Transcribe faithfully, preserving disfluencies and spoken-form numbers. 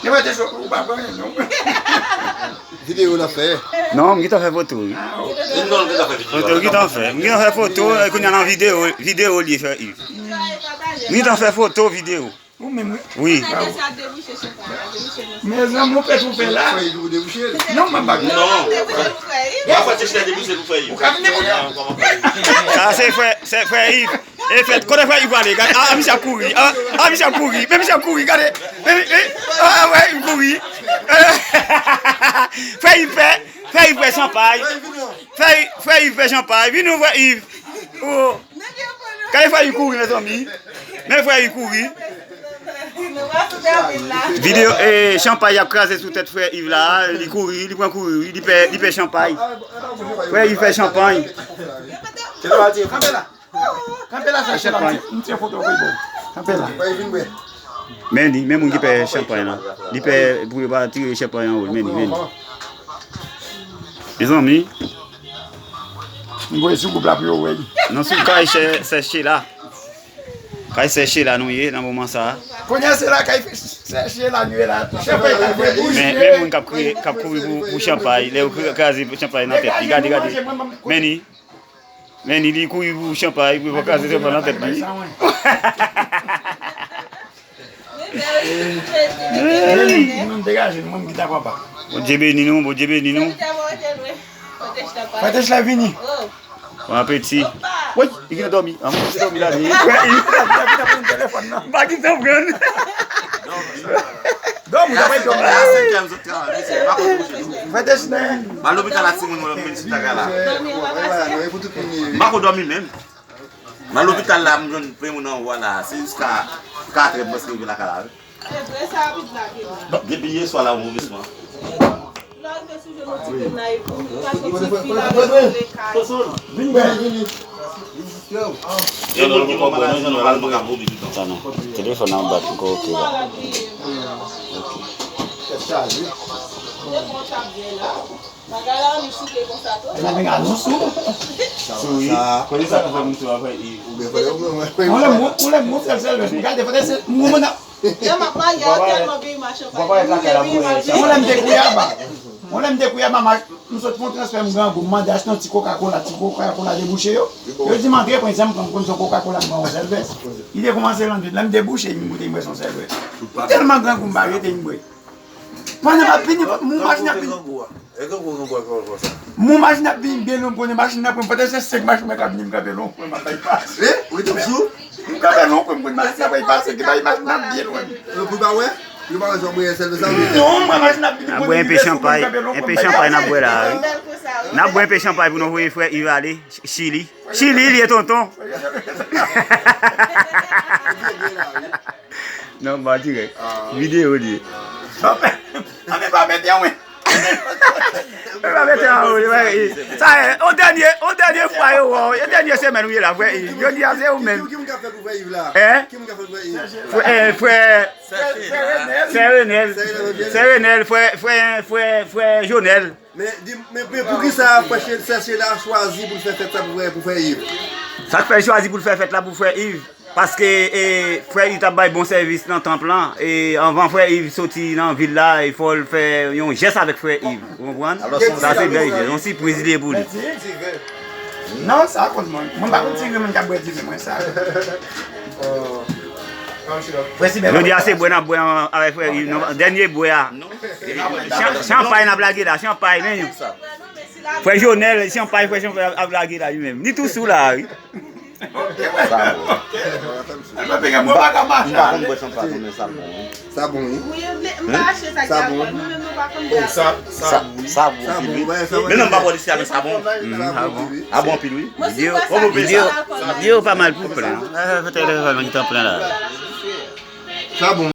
Li mete cho pou ou pa pran non. Videyo l ap fè. Non, m gentan fè foto, wi. Foto, m gentan fè. M gentan fè foto, e, kounye a nan videyo, videyo li fè Yves. M gentan fè foto, videyo. Ou menm, wi. Wi. Mezanmi, ou pèt ou fè la. Non, mwen pa. Non. Ou ka vin pou. Sa se frè, se frè Yves. E fèt, kote frè Yves ale? Gade, a, a, misye ap kouri. A, a, misye ap kouri. Men misye ap kouri, gade. Men, men, a, a, frè Yves kouri. Frè Yves fè, frè Yves fè chanpay. Frè, frè Yves fè chanpay. Vin non, frè Yves. Oh. Gade frè Yves kouri, mezanmi. Men frè Yves kouri. Videyo, e, chanpay y ap kraze sou tèt frè Yves la. Li kouri, li pran kouri, wi. Li pè, li pè chanpay. Frè Yves fè chanpay. Kanpe la. Kanpe la, sa se la, m ti, m ti foto pou bon. Kanpe la. Men li, men moun ki pè chanpay lan. Li pè pou yo pa tire chanpay anwo l, men li, men li. Mezanmi. M voye sou gwoup la pou yo wè. Non, sou kay sè, sè Sheila. Kay sè Sheila nou ye nan moman sa a. Kounye a se la kay sè Sheila nou ye la. Chanpay la fè bouche. Men, men moun k ap kriye, k ap kouri pou, pou chanpay. Lè yo kri-, kraze chanpay nan tèt li. Gade, gade. Men li. Men li, li kouri pou chanpay, pou yo kraze chanpay nan tèt li. Hey! Mwen, m degaje, mwen, m gita papa. Bondye beni nou, Bondye beni nou. Fètèch la vini. Bon apeti. Woy, li gentan dòmi. A, mwen, li dòmi la, li. M pa gentan pran. Dòmi, dòmi, dòmi. Fètèch la. Ba lopital la timoun mwen, mwen chita la. M pa ko dòmi menm. Nan lopital la, m jwenn premye moun anwo a la. Se jiska katrè m prèske rive lakay la, wi. Depi yè swa la, ou mouvesman. Vin bè. Gen moun ki konprann, mwen, jeneralman, ka vomi toutan. Sa non. Telefòn nan bat, m koke la. Ok. Tèt chaje. Bagay la, li souke konsa tou. E la, men gade, nou sou. Sou, wi. Konnen sa k ap fè m sou apre, e. Ou lè m, ou lè m, sèl, sèl, m gade, fòk se, m, m, m, Lè m ap marye a tèlman byen mache. Yon lè m te Kouyaba. Yon lè m te Kouyaba, m sot fè yon transfè, m grangou, m mande achte yon ti Coca-Cola, ti Coca-Cola debouche yo. Yo di m antre pran, m konn se yon Coca-Cola, m pran yon sèl vès. Li te kòmanse rann vit, lè m debouche, m goute, m bwè se yon sèl vès. M tèlman grangou, m pa rete, m bwè. Pandan m ap vini, moun machin ap vini. Moun machin ap vini byen lwen, m konnen machin nan pran m, pandan se senk machin mwen k ap vini, m kanpe lwen, m ap bay pase. Eh, ou rete sou? M kanpe lwen, m konnen machin nan pran pase, ki bay machin nan byen lwen. Pou pa wè? Pou pa wè, jan mwen sèl sa. Non, mwen machin ap vini, m konnen byen lwen, m kanpe lwen, m bay pase. Enpe chanpay n ap bwè la, wi. N ap bwè enpe chanpay pou nou voye frè Yves ale Chili. Chili, li ye tonton. Non, m pa dirèk. Videyo li ye. Anben, pa mete an, wi. Pa mete an, wi, wi. Sa e, o dènye, o dènye fwa yo wè w, e dènye semèn ou ye la, frè Yves. Jodi a se ou menm. Ki moun k ap fè pou frè Yves la? Hein? Ki moun k ap fè pou frè Yves? Frè, eh, frè, sè Renel. Sè Renel, frè, frè, frè, frè Jonel. Men, di, men, men poukisa frè Che-, sè Chela chwazi pou l fè fèt sa pou frè, pou frè Yves? Sa k fè l chwazi pou l fè fèt la pou frè Yves? Paske, e, frè Yves t ap bay bon sèvis nan tanp lan. E anvan frè Yves soti nan vil la, e fò l fè yon jès avèk frè Yves. Ou konprann? Sa se bèl jès, yon sipriz li ye pou li. Non, sa kont mwen. Mwen pa konn si gen moun k ap bwè diven, mwen sa. Jodi a se bwè n ap bwè an, avèk frè Yves. Non, dènye bwè a. Chan-, chanpay n ap lage la, chanpay, men. Frè Jonel, chanpay, frè chanpay ap, ap lage la, li menm. Li tou sou la, wi. Sa bon. M pa konn bwè chanpay, men sa bon, wi. Sa bon, wi. Sa bon. Sa bon, wi. Sa bon, wi. Men non, m pa bwè l isi a, men sa bon. Sa bon, wi. A bon anpil, wi. Videyo, videyo pa mal pou plen. Sa bon.